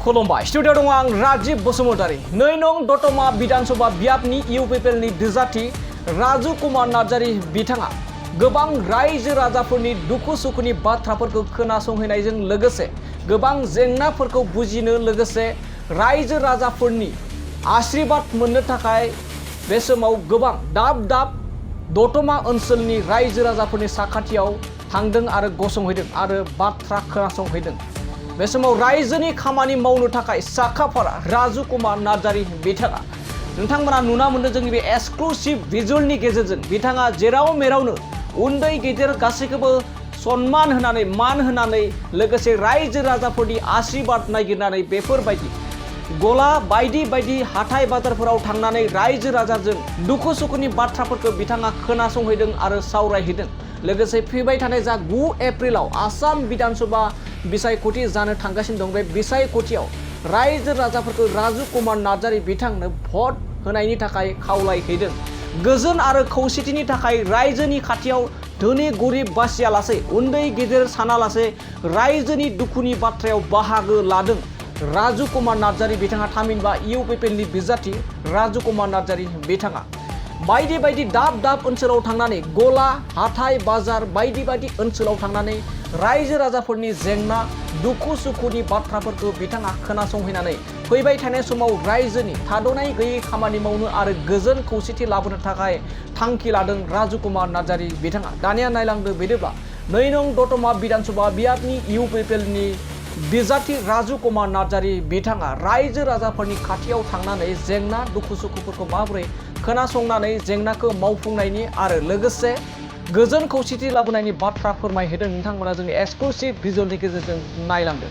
खुलुमबाय स्टुडिअ दङ आं राजीब बसुमतारी। 2 नं दतमा विधानसभा बियाबनि इउपिपिएलनि बिजाथि राजु कुमार नार्जारी बिथाङा गोबां रायजो राजाफोरनि दुखु सुखुनि बाथ्राफोरखौ खोनासंहैनायजों लोगोसे गोबां जेंनाफोरखौ बुजिनो लोगोसे रायजो राजाफोरनि आशीर्वाद मोननो थाखाय बे समाव गोबां दाब दाब दतमा ओनसोलनि रायजो राजाफोरनि साखाथियाव थांदों आरो गसंहैदों आरो बाथ्रा खोनासंहैदों। बे समाव रायजोनि खामानि मावनो थाखाय साखाफारा राजु कुमार नार्जारी बिथाङा नोंथांमोना नुना मोनदों जोंनि बे एक्सक्लुसिव भिजुअलनि गेजेरजों बिथाङा जेराव मेरावनो उन्दै गेदेर गासैखौबो सन्मान होनानै मान होनानै लोगोसे रायजो राजाफोरनि आशीर्वाद नागिरनानै बेफोरबायदि गला बायदि बायदि हाथाय बाजारफोराव थांनानै रायजो राजाजों दुखु सुखुनि बाथ्राफोरखौ बिथाङा खोनासंहैदों आरो सावरायहैदों। लोगोसे फैबाय थानाय जा 9 एप्रिलाव आसाम विधानसभा बिसायख'थि जानो थांगासिनो दं। बे बिसायख'थियाव रायजो राजाफोरखौ राजु कुमार नार्जारी बिथांनो भट होनायनि थाखाय खावलायहैदों। गोजोन आरो खौसेथिनि थाखाय रायजोनि खाथियाव धोनि गरिब बासियालासे उन्दै गेदेर सानालासे रायजोनि दुखुनि बाथ्रायाव बाहागो लादों राजु कुमार नार्जारी बिथाङा। थामहिनबा इउपिपिएलनि बिजाथि राजु कुमार नार्जारी बिथाङा बायदि बायदि दाब दाब ओनसोलाव थांनानै गला हाथाय बाजार बायदि बायदि ओनसोलाव थांनानै रायजो राजाफोरनि जेंना दुखु सुखुनि बाथ्राफोरखौ बिथाङा खोनासंहैनानै फैबाय थानाय समाव रायजोनि थाद'नाय गैयै खामानि मावनो आरो गोजोन खौसेथि लाबोनो थाखाय थांखि लादों राजु कुमार नार्जारी बिथाङा। दानिया नायलांदो बिदिब्ला 2 नं दतमा विधानसभा बियाबनि इउपिपिएलनि बिजाथि राजु कुमार नार्जारी बिथाङा रायजो राजाफोरनि खाथियाव थांनानै जेंना दुखु सुखुफोरखौ माबोरै खोनासंनानै जेंनाखौ मावफुंनायनि आरो लोगोसे गोजोन खौसेथि लाबोनायनि बाथ्रा फोरमायहैदों। नोंथांमोना जोंनि एक्सक्लुसिव भिजुअलनि गेजेरजों नायलांदों।